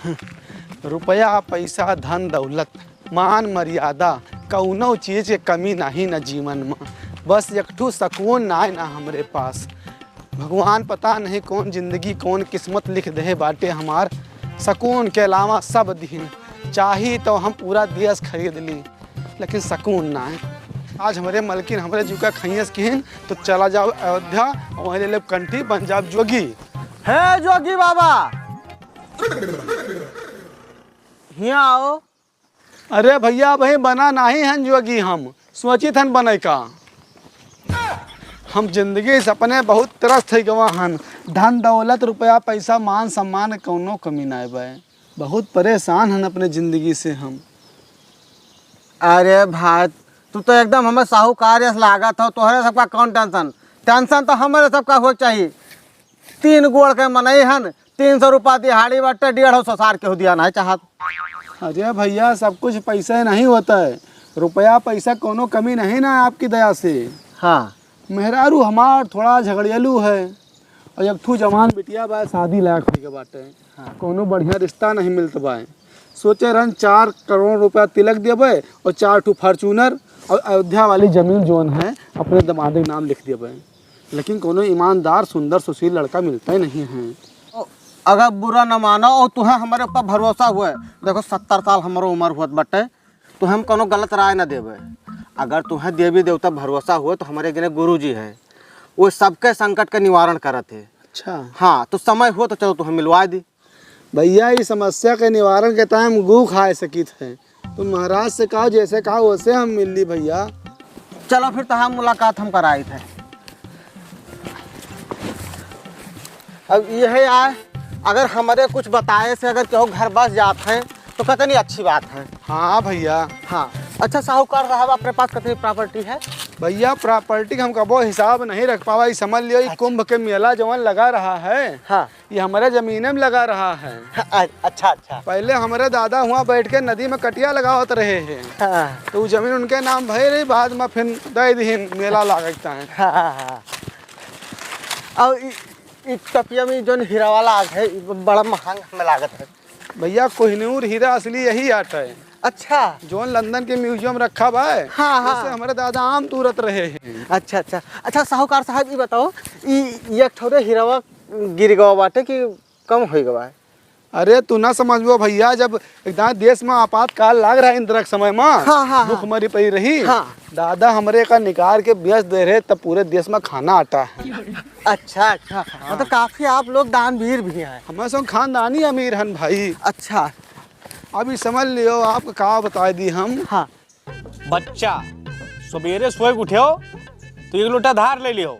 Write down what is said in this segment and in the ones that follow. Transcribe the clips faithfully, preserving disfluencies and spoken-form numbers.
रुपया, पैसा, धन, दौलत, मान, मर्यादा, कउनो चीज के कमी नाहीं न जीवन में। बस एक ठू सकून नाहीं न हमरे पास। भगवान पता नहीं कौन जिंदगी, कौन किस्मत लिख दे बाटे हमार। सकून के अलावा सब दिहिन। चाही तो हम पूरा देश खरीद ली, लेकिन सकून नाहीं। आज हमरे मलकिन हमरे जुका खइयस किहिन, तो चला जाओ अयोध्या और वहीं ले लेब कंठी, बन जाब जोगी। हे जोगी बाबा, हियाँ आओ। अरे भइया, अबहीं बना नाहीं हन जोगी हम, सोचित हन बने का। हम जिंदगी से अपने बहुत त्रस्त होइ गवा हन। धन दौलत, रुपया, पैसा, मान सम्मान, कउनो कमी नाहीं बा। बहुत परेशान हन अपने जिंदगी से हम। अरे भाई, तू तो एकदम हमें साहूकार यस लागत हो। तोहरे सबका कौन tension? Tension तो हमरे सबका हो चाहिए। तीन गोड़ के मनई हन, तीन सौ रुपया दिहाड़ी बाटे, डेढ़ सौ सार केहू दिया नाहीं चाहत। अरे भइया, सब कुछ पैसे नहीं होता है। रुपया पैसा कउनो कमी नहीं ना आपकी दया से। हाँ। मेहरारू हमार थोड़ा झगड़ियालू है और एक ठू जवान बिटिया बा, शादी लायक होइ के बाटे। हाँ। कउनो बढ़िया रिश्ता नहीं मिलत बा। सोचे रहन चार करोड़ रुपया तिलक देबे और चार ठू Fortuner और अयोध्या वाली जमीन जौन है अपने दामाद के नाम लिख देबे, लेकिन कउनो ईमानदार, सुंदर, सुशील लड़का मिलते नहीं है। अगर बुरा न मानो और तुम्हें हमरे ऊपर भरोसा हुए, देखो सत्तर साल हमरो उम्र होत बाटे, तो हम कउनो गलत राय न देबे। अगर तुम्हें देवी देवता भरोसा हुए तो हमरे एक जने गुरु जी हैं, वो सबके संकट के निवारण करत है। अच्छा। हाँ, तो समय हो तो चलो तुम्हें मिलवा दी। भइया, ई समस्या के निवारण के ताईं हम गू खाए सकित है। तो महाराज से कहो, जैसे कहो वैसे हम मिल ली भइया। चलो फिर तोहार मुलाकात हम कराइत है। अब यह आए, अगर हमरे कुछ बताए से अगर केहू घर बस जात है तो कितनी अच्छी बात है। हाँ भइया। हाँ। अच्छा साहूकार साहब, अपने पास कितनी property है? भइया, property के हम कबो हिसाब नहीं रख पावा। ई समझ लियो, ई अच्छा। कुंभ के मेला जवन लगा रहा है, हाँ। ये हमरे जमीने में लगा रहा है। अ-, अच्छा, अच्छा। पहले हमरे दादा हुआँ बैठ के नदी में कटिया लगावत रहे हैं। हाँ। तो वो जमीन उनके नाम भई रही, बाद में फिर दे दिहिन, मेला लागत है। हाँ, हाँ, हाँ। और इ, इ टपिया में जौन हीरा वाला आग है, इ बड़ा महंग हमें लागत है। भइया, कोहिनूर हीरा असली यही आट है। अच्छा। जौन लंदन के museum रखा बा, हाँ, हाँ। उससे हमरे दादा आम तूरत रहे हैं। अच्छा, अच्छा। अच्छा, साहूकार साहब, ई बताओ, ई एक ठौरे हीरावा गिर गवा बाटे कि कम होइ गवा है? अरे, तू ना समझबो भइया, जब एकदम देश में आपातकाल लाग रहा है इंदिरा के समय में, हाँ, हाँ, हाँ। भुखमरी पड़ी रही, हाँ। दादा हमरे का निकाल के बेच दे रहे, तब पूरे देश में खाना आटा है। अच्छा, अच्छा। हाँ। मतलब, काफी आप लोग दानवीर भी हैं। हमारे सब खानदानी अमीर हन भाई। अच्छा। अभी समझ लियो, आपको का बताई दी हम। हाँ। बच्चा, सबेरे सोए के उठ्यो, तो एक लोटा धार ले लियो,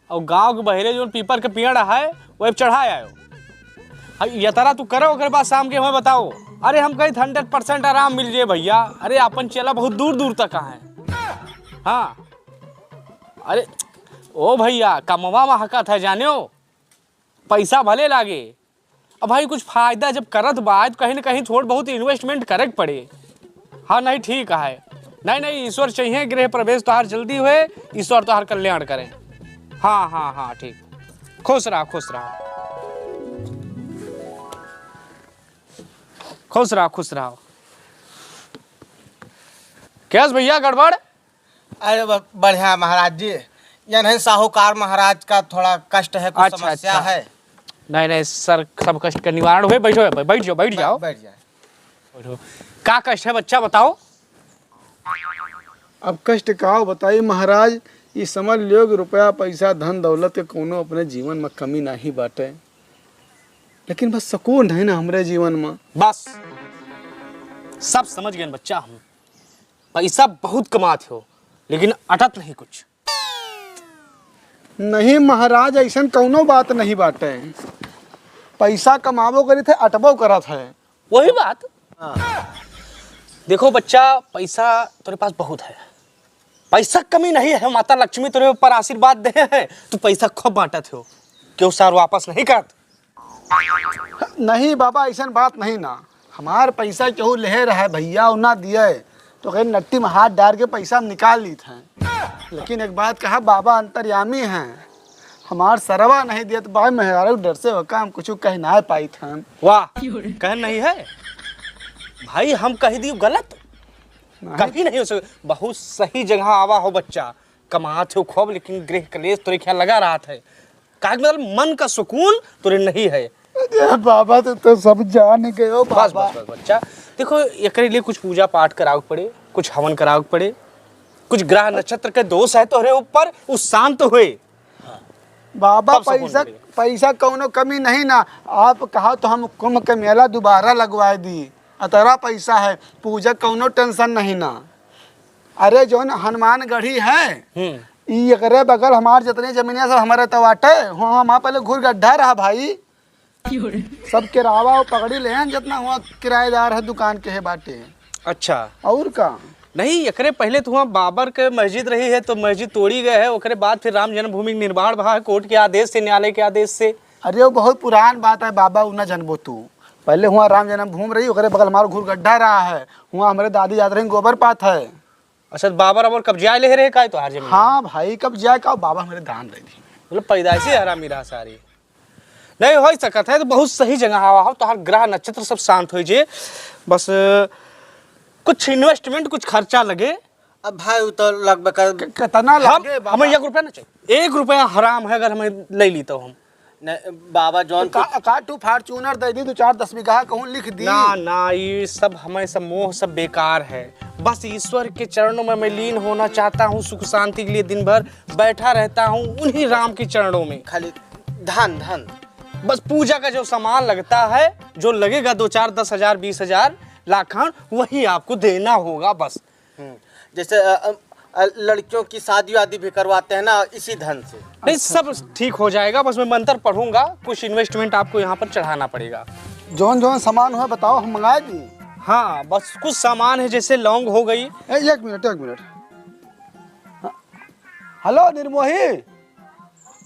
और गाँव के बहरे जौन पीपर के पेड़ है, वही चढ़ा आयो। अब यतरा तू करो, ओकरे बाद शाम के हमें बताओ। अरे, हम कहित hundred percent आराम मिल जाए भइया। अरे, आपन चेला बहुत दूर दूर तक है। हाँ। अरे, ओ भइया, कमवा महकत है, जान्यो। पैसा भले लागे, अब भाई, कुछ फायदा जब करत बा, तो कहीं न कहीं थोड़ बहुत investment करे के पड़े। हाँ, नहीं, ठीक है। नहीं, नहीं, ईश्वर चाहिए, गृह प्रवेश तोहार जल्दी होए, ईश्वर तोहार कल्याण करे। हाँ, हाँ, हाँ, ठीक। खुश रहा, खुश रहा। खुश रहा, खुश रहा। कैस भइया, गड़बड़? अरे, ब-, बढ़िया महाराज जी। ये नहीं, साहूकार महाराज का थोड़ा कष्ट है, कुछ अच्छा, समस्या अच्छा। है। नहीं, नहीं सर, सब कष्ट का निवारण हुए। बैठो, बैठ जाओ, बैठ जाओ। बैठ जाए। बैठो। का कष्ट है बच्चा, बताओ। अब कष्ट का बताई महाराज, ई समझ लियो कि रुपया, पैसा, धन, दौलत के कौनो अपने जीवन में कमी नहीं बाटे, लेकिन बस सुकून है ना हमरे जीवन में। बस, सब समझ गए बच्चा हम। पैसा बहुत कमात हो, लेकिन अटत नहीं कुछ। नहीं महाराज, ऐसन कौनो बात नहीं बाटे। पैसा कमाबो करित है, अटबो करत है। वही बात। हाँ। देखो बच्चा, पैसा तोरे पास बहुत है, पैसा कमी नहीं है, माता लक्ष्मी तोरे ऊपर आशीर्वाद दे है, तू पैसा खूब बांटत हो, क्यों सर वापस नहीं करत? नहीं बाबा, ऐसन बात नहीं ना। हमार पैसा केहू लेहे रहे भइया, उ ना दिए, तो कहीं नट्टी में हाथ डार के पैसा हम निकाल लीत हैं। लेकिन एक बात कहा, बाबा अंतर्यामी हैं, हमार सरवा नहीं देत बा, मेहरारू डर से ओका हम कुछ कह ना पाइत हन। वाह, कहन नहीं है भाई, हम कह दी गलत। नहीं। कभी नहीं हो सके। बहुत सही जगह आवा हो बच्चा, कमात हो खूब, लेकिन गृह कलेश तोरे ख्याल लगा रहा है। काहे के मतलब मन का सुकून तोरे नहीं है। अरे बाबा, तू तो सब जान गयो बस, बाबा। बस, बस, बच्चा। देखो, एकरे लिए कुछ पूजा पाठ करावे के पड़े, कुछ हवन करावे के पड़े, कुछ ग्रह नक्षत्र के दोष है तोहरे ऊपर, उ शांत होए। बाबा, तब सुकून पैसा, मिलेगा। पैसा कौनो कमी नहीं ना। आप कहा तो हम कुंभ के मेला दोबारा लगवा दी, अतरा पैसा है, पूजा कौनो tension नहीं ना। अरे, जौन हनुमानगढ़ी है, हम्म। ई एकरे बगल हमार जितने जमीनिया सब हमारे तो बाटे, हुआं हमार पहले घूर गड्ढा रहा भाई। सब किरावा और पगड़ी लेहन, जितना हुआं किराएदार है दुकान के है बाटे। अच्छा। और का? नहीं, एकरे पहले तो हुआं बाबर के मस्जिद रही है, तो मस्जिद तोड़ी गए है, ओकरे बाद फिर राम जन्मभूमि निर्माण भा है कोर्ट के आदेश से, न्यायालय के आदेश से। अरे, वो बहुत पुरान बात है बाबा, उ ना जानबो तू। पहले हुआं राम जन्मभूमि रही, ओकरे बगल हमार घूर गड्ढा रहा है, हुआं हमरे दादी जात रही गोबर पात है। अच्छा, बाबर अबर कब्जा ले रहे का तोहार जमीन? हाँ भाई, कब्जा का, बाबा हमरे दान दे दी। मतलब पैदाइशी हरामी रहा सारी। नहीं हो सकत है, तो बहुत सही जगह आवा हो, तोहार ग्रह नक्षत्र सब शांत हो जे। बस, अ, कुछ investment, कुछ खर्चा लगे। अब भाई, उ तो लगबे कर। क-, कितना हम, लागे बाबा? हमें एक रुपया ना चाहिए, एक रुपया हराम है, अगर हमें ले ली तो हम। नहीं, बाबा जौन तो का, कुछ का तू Fortuner दे दी, दो चार दस बीघा कहूँ लिख दी। ना, ना, ये सब हमें सब मोह सब बेकार है। बस ईश्वर के चरणों में मैं लीन होना चाहता हूँ, सुख शांति के लिए दिन भर बैठा रहता हूँ उन्हीं राम के चरणों में। खाली धन, धन। बस पूजा का जो सामान लगता है, जो लगेगा दो चार, दस हजार, बीस हजार, लाखान, वही आपको देना होगा बस। हम्म, जैसे, अ, अ, अ, लड़कियों की शादी वादी भी करवाते हैं ना इसी धन से। नहीं, सब ठीक हो जाएगा, बस मैं मंत्र पढ़ूंगा, कुछ investment आपको यहाँ पर चढ़ाना पड़ेगा। जौन जौन सामान हुआ बताओ, हम मंगा दी। हाँ, बस कुछ सामान है, जैसे लौंग हो गई। ए, एक मिनट, एक मिनट। हाँ। हेलो निर्मोही,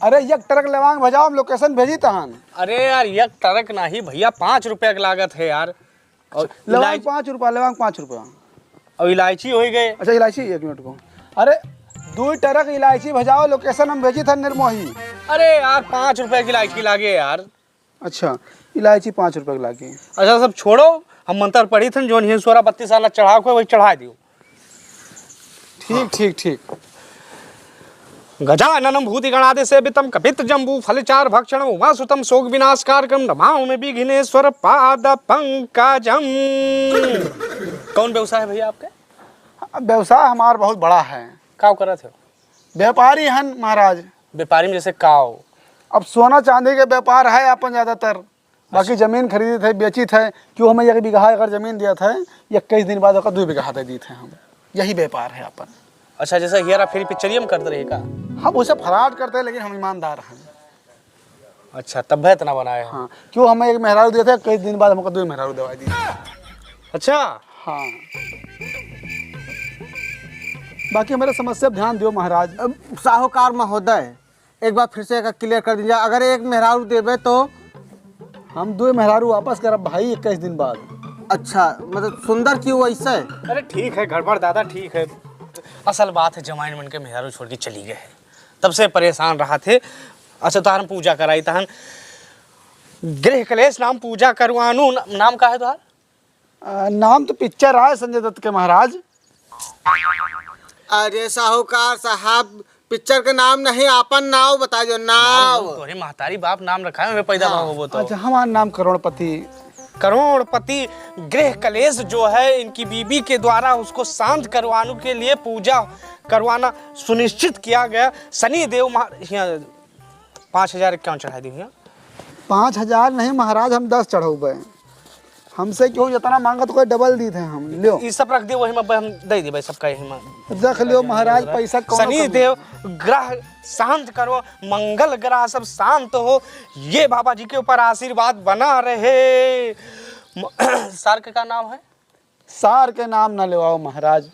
अरे एक ट्रक लेवांग भेजाओ, हम location भेजी तहन। अरे यार, एक ट्रक नहीं भैया, पाँच रुपया की लागत है यार। और लेवांग इलायची पाँच रुपया, लेवांग पाँच रुपया। और इलायची हो गए। अच्छा, इलायची, एक मिनट को। अरे, दो ट्रक इलायची भेजाओ, location हम भेजी था निर्मोही। अरे यार, पाँच रुपया की इलायची लागे यार। अच्छा, इलायची पाँच रुपया की लागे। अच्छा, सब छोड़ो, हम मंत्र पढ़ी थन, जौन हिन सोरा बत्तीस साल चढ़ाव को, वही चढ़ा दियो। ठीक, ठीक, ठीक। गजाननं भूतगणादिसेवितं कपित्थजम्बूफलचारुभक्षणं उमासुतं शोकविनाशकारकं नमामि विघ्नेश्वर पाद पंकजम। कौन व्यवसाय है भैया आपके? व्यवसाय हमार बहुत बड़ा है। का करत हो? व्यापारी हन महाराज। व्यापारी में जैसे का हो? अब सोना चांदी के व्यापार है अपन ज्यादातर। बाकी अच्छा। जमीन खरीदित है, बेचित है, क्यों हमें एक बीघा अगर जमीन दिया था, इक्कीस दिन बाद ओकर दो बीघा दे दी थे हम। यही व्यापार है अपन। अच्छा, जैसे हेरा फेरी पिक्चरिया में करते रहे का? हम उसे फराड करते हैं, लेकिन हम ईमानदार हैं। अच्छा, तब है इतना बनाए हैं। हाँ, क्यों हमें एक मेहरारू दिया था, इक्कीस दिन बाद हमको दो मेहरारू दवा दी। अच्छा। हाँ। बाकी हमारे समस्या पे ध्यान दियो महाराज। अब साहूकार महोदय, एक बार फिर से एक clear कर दीजिए, अगर एक मेहरारू देबे तो? हम दो मेहरारू वापस करब भाई, इक्कीस दिन बाद। अच्छा, मतलब सुंदर की वैसे? अरे ठीक है, गड़बड़ दादा, ठीक है। असल बात है, जमाइन मन के मेहरारू छोड़ के चली गए हैं, तब से परेशान रहा थे। अच्छा, तोहार हम पूजा कराई तहन, गृह कलेश नाम पूजा करवानू। न-, नाम का है तोहार? आ, नाम तो पिक्चर आए संजय दत्त के महाराज। अरे साहूकार साहब, पिक्चर के नाम नहीं, आपन नाव बता दो, नाव। नाव। तोरे महतारी बाप नाम रखा है, मैं पैदा हाँ। हुआ होबो तो। अच्छा, हमार नाम करोड़पति। करोड़पति। गृह कलेश जो है इनकी बीबी के द्वारा, उसको शांत करवाने के लिए पूजा करवाना सुनिश्चित किया गया। शनि देव महा-, हियाँ पाँच हजार इक्यावन चढ़ा दी हियाँ। पाँच हजार नहीं महाराज, हम दस चढ़ौबे। हमसे क्यों जितना मांगत कोई double दी थे हम। लियो। ई सब रख दियो, वही में हम दे देबे सबका, यही में। रख लियो महाराज, पैसा कौनो शनि कमी देव नहीं। ग्रह शांत करो, मंगल ग्रह सब शांत हो, ये बाबा जी के ऊपर आशीर्वाद बना रहे। म-, सार के का नाम है? सार के नाम ना लेवाओ महाराज,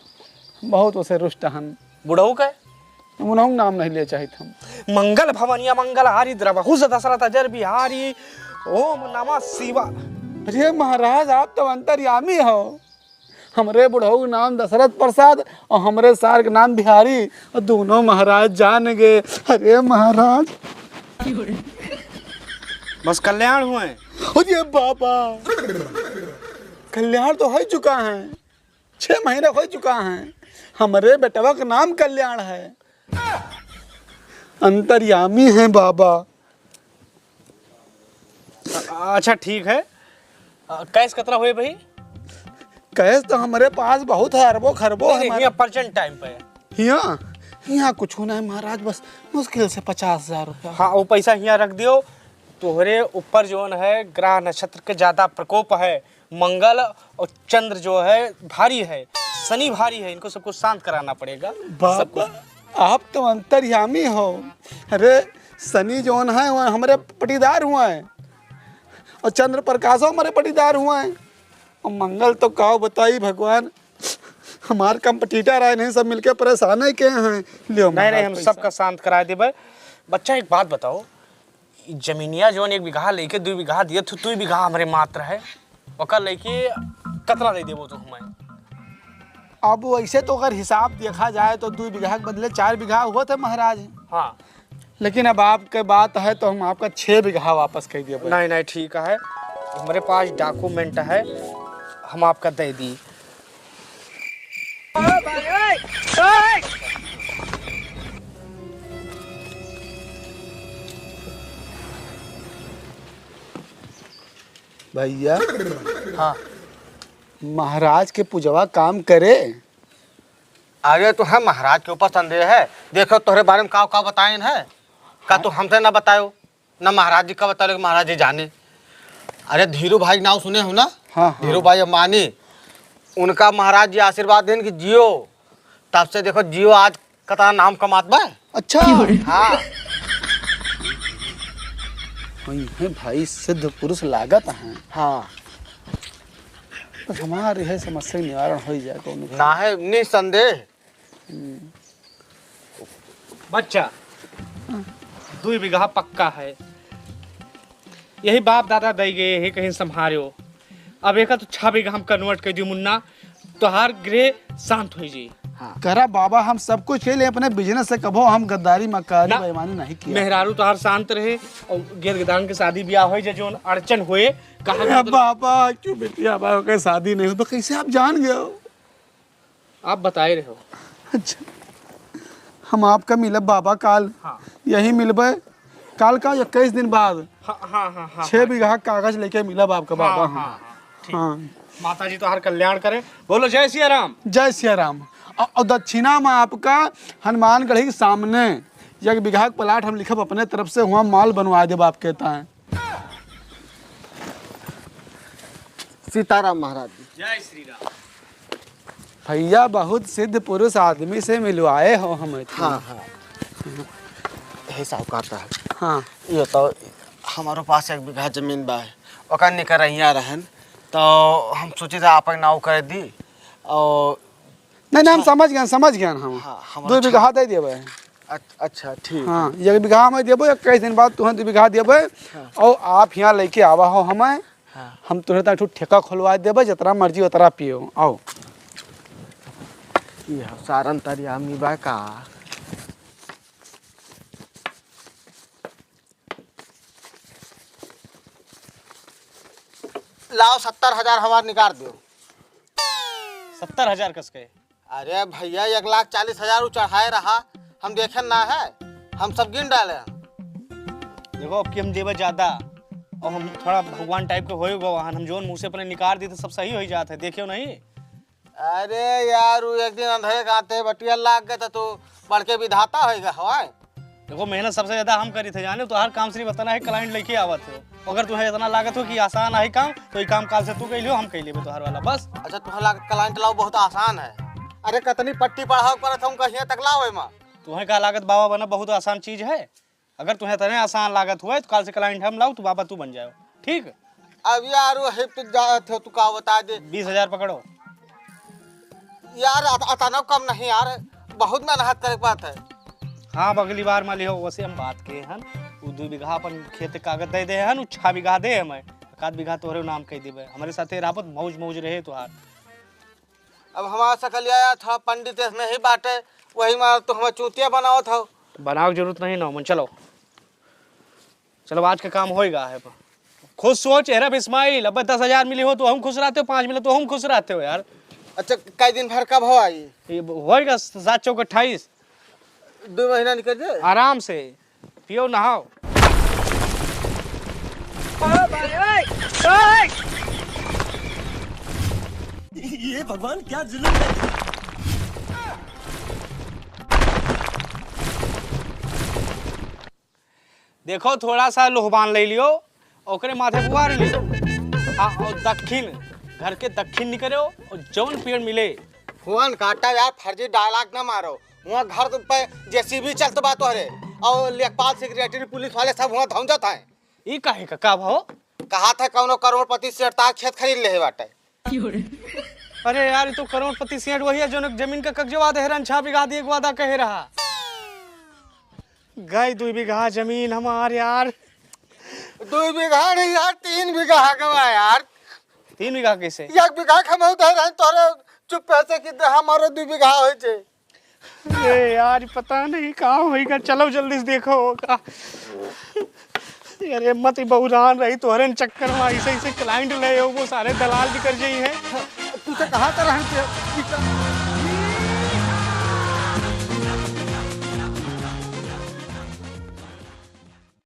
बहुत उसे रुष्ट हन। बुढ़ऊ के? उन्हों नाम नहीं ले चाहित हम। मंगल भवन या मंगल हारी द्रवहुस दशरथ अजर बिहारी, ओम नमः शिवा। अरे महाराज, आप तो अंतर्यामी हो। हमरे बुढ़ऊ के नाम दशरथ प्रसाद और हमरे सार के नाम बिहारी, और दोनों महाराज जान गए। अरे महाराज। बस कल्याण हुए। अरे बाबा, कल्याण तो होइ चुका है, छह महीना होइ चुका है। हमरे बेटवा का नाम कल्याण है, अंतर्यामी है बाबा। अ-, अच्छा, ठीक है। अ, cash कतरा हुए भाई? Cash तो हमरे पास बहुत है, अरबों खरबों नहीं, है नहीं, हमारे। हियाँ present time पे है। हियाँ, हियाँ कुछ नहीं महाराज, बस मुश्किल से पचास हजार रुपया। हाँ, वो पैसा हियाँ रख दियो। तोहरे ऊपर जौन है ग्रह नक्षत्र के ज्यादा प्रकोप है, मंगल और चंद्र जो है भारी है, शनि भारी है, इनको सबको शांत कराना पड़ेगा। बाबा, सबको। आप तो अंतर्यामी हो। अरे, शनि जौन है वो हमरे पटीदार हुआ है, और चंद्र प्रकाशो हमरे पटीदार हुआ है, और मंगल तो का बताई भगवान, हमार competitor आए नहीं, सब मिलके परेशान है के हैं। लियो नहीं, नहीं, महाराज हम पैसा। सबका शांत करा देबे। बच्चा, एक बात बताओ, ई जमीनिया जौन एक बीघा लेके दुई बीघा दिए, तू दुई बीघा हमरे मात्र है, ओकर लेके कतना दे देबो तू हमें? अब वैसे तो अगर हिसाब देखा जाए तो दुई बीघा के बदले चार बीघा होत है महाराज। हाँ। लेकिन अब आपके बात है तो हम आपका छह बीघा वापस कर दिए भाई। नहीं, नहीं, ठीक है, हमरे पास document है, हम आपका दे दी। भैया, हाँ। महाराज के पुजवा काम करे? अरे, तो है महाराज के ऊपर संदेह है। देखो, तोहरे बारे में का, का बताइन है, का हाँ। तू हमसे ना बतायो, ना महाराज जी का बतायो, लेकिन महाराज जी जाने। अरे, धीरू भाई के नाव सुने हो ना? हाँ, हाँ। धीरू भाई अंबानी, उनका महाराज जी आशीर्वाद देन कि जियो, तब से देखो जियो आज कतना नाम कमात बा। अच्छा। हाँ। वही है भाई, सिद्ध पुरुष लागत हैं। हाँ। बस हमार यह समस्या के निवारण हो ही जाए कौनो। ना है निसंदेह। हम्म। बच्चा, दुई बीघा पक्का है, यही बाप दादा दई गए, यही कहीं संभार्यो। अब एका तो छह बीघा हम convert कर दियो मुन्ना, तोहार गृह शांत हो जी। हाँ। करा बाबा, हम सब कुछ खेले अपने business से, कभो हम गद्दारी, मक्कारी, ना। बेईमानी नहीं किया। मेहरारू तोहार शांत रहे और गैर गदान के शादी ब्याह होए, जे जोन अड़चन होए, कहाँ अरे गदर- बाबा, क्यों बेटिया बाबा के शादी नहीं हो तो कैसे आप जान गए हो? आप बताए रहे हो। अच्छा, हम आपका मिलब बाबा काल। हाँ। यही मिलबे काल का इक्कीस दिन बाद। हाँ, हाँ, हाँ, हाँ, छह हाँ। बीघा कागज लेके मिलब आपका हाँ, बाबा। हाँ, हाँ। हाँ, ठीक। हाँ। माता जी तोहार कल्याण करें। बोलो जय सिया राम। जय सिया राम। औ-, और दक्षिणा में आपका हनुमानगढ़ी के सामने एक बीघा के प्लाट हम लिखब अपने तरफ से, हुआ माल बनवा देब आपके ताए। सीताराम महाराज जी। जय श्री राम। भैया, बहुत सिद्ध पुरुष आदमी से मिलवाए हो हमें। हाँ, हाँ। हे साहूकार साहब। हाँ। ये तो हमारे पास एक बीघा जमीन बा, ओकर निकरैया रहन, तो हम सोचे थे आप नाव कर दी। और नहीं, नहीं, हम समझ गए, समझ गए हम। हाँ, हमारा दो बीघा दे देबे। अच-, अच्छा, ठीक। हाँ, एक बीघा में देबो, इक्कीस दिन बाद तुहन दो बीघा देबे। हाँ। और आप यहाँ लेके आवा हो हमें, हाँ। हम तुहरे ताई ठू ठेका खोलवा देबे, जितना मर्जी उतना पियो। आओ। ये हो, सारन तरिया में बा का? लाओ, सत्तर हजार हमार निकाल दो। सत्तर हजार कस के? अरे भैया, एक लाख चालीस हजार उ चढ़ाए रहा, हम देखे ना है, हम सब गिन डाले हैं। देखो, अब की हम देवे ज्यादा, और हम थोड़ा भगवान type के होए गो हन, हम जोन मुंह से अपने निकाल दी तो सब सही हो ही जात है, देखियो नहीं। अरे यार, उ एक दिन अंधरे गाते बटिया लाग गए तो तू बड़के विधाता होएगा हवाए। देखो, मेहनत सबसे ज्यादा हम करी थे, जाने तो हर काम सिर्फ इतना है, client लेके आवत हो। अगर तुम्हें इतना लागत हो कि आसान है काम, तो ये काम काल से तू कह लियो, हम कह लेबे तोहर वाला, बस। अच्छा, तुम्हें लागत client लाओ बहुत आसान है। अरे, कतनी पट्टी पढ़ाओ परत हम कहिए तक लाओ एमा। तुम्हें का लागत बाबा बना बहुत आसान चीज है? अगर तुम्हें इतने आसान लागत हुए तो काल से client हम लाओ, तो बाबा तू बन जाओ, ठीक? अब यार, वो हिप जात हो, तू का बता दे। बीस हजार पकड़ो। यार, अत-, अतनो कम नहीं यार, बहुत मेहनत करे के बात है। हाँ, अब अगली बार मान लियो, वैसे हम बात किए हन, वो दो बीघा अपन खेत के कागज दे दे हन, वो छह बीघा दे हमें, एक आध बीघा तोहरे नाम कह देबे, हमरे साथे रहबत मौज मौज रहे तोहार। अब हमारा सकलिया यार थोड़ा पंडित ऐसने ही बाटे, वही मार तो हमें चूतिया बनावत हो। बनावे के जरूरत नहीं ना, मन चलो। चलो, आज का काम होइगा है। खुश सोच, एहरब इस्माइल, अबे दस हजार मिली हो तो हम खुश रहते हो, पाँच मिले तो हम खुश रहते हो यार। अच्छा, कई दिन भर कब हो आई? ये होइगा सात चौक अट्ठाईस। दो महीना निकल जाए। आराम से पियो, नहाओ। ये भगवान, क्या जुल्म है। देखो, थोड़ा सा लोहबान ले लियो, ओकरे माथे बुआर लियो। हाँ, और दक्षिण, घर के दक्षिण निकलो और जौन पेड़ मिले। फोन काटा यार, फर्जी डायलॉग ना मारो। वहाँ घर पे जेसीबी चलत बा तोहरे, और लेखपाल, सेक्रेटरी, पुलिस वाले सब वहाँ धौंजत हैं। ई काहे का, का भाव? कहा था कौनो करोड़पति सेठ तार खेत खरीद ले बाटे। अरे यार, ई तो करोड़पति सेठ वही है जो जमीन का कब्जवा दे रहन, छह बीघा दिए के वादा कहे रहा। गई दुई बीघा जमीन हमार यार। दुई बीघा नहीं यार, तीन बीघा गवा यार। तीन बीघा कैसे? एक बीघा कमाऊ दे रहन तोरे चुप्पे से कि हमारो दुई बीघा हो जे। अरे यार, पता नहीं कहाँ होइगा। चलो जल्दी से देखो का। अरे मत ही बहुरान रही तोहरे चक्कर में, ऐसे ऐसे क्लाइंट ले हो, वो सारे दलाल भी कर जाई है। तू तो कहा था रहन के?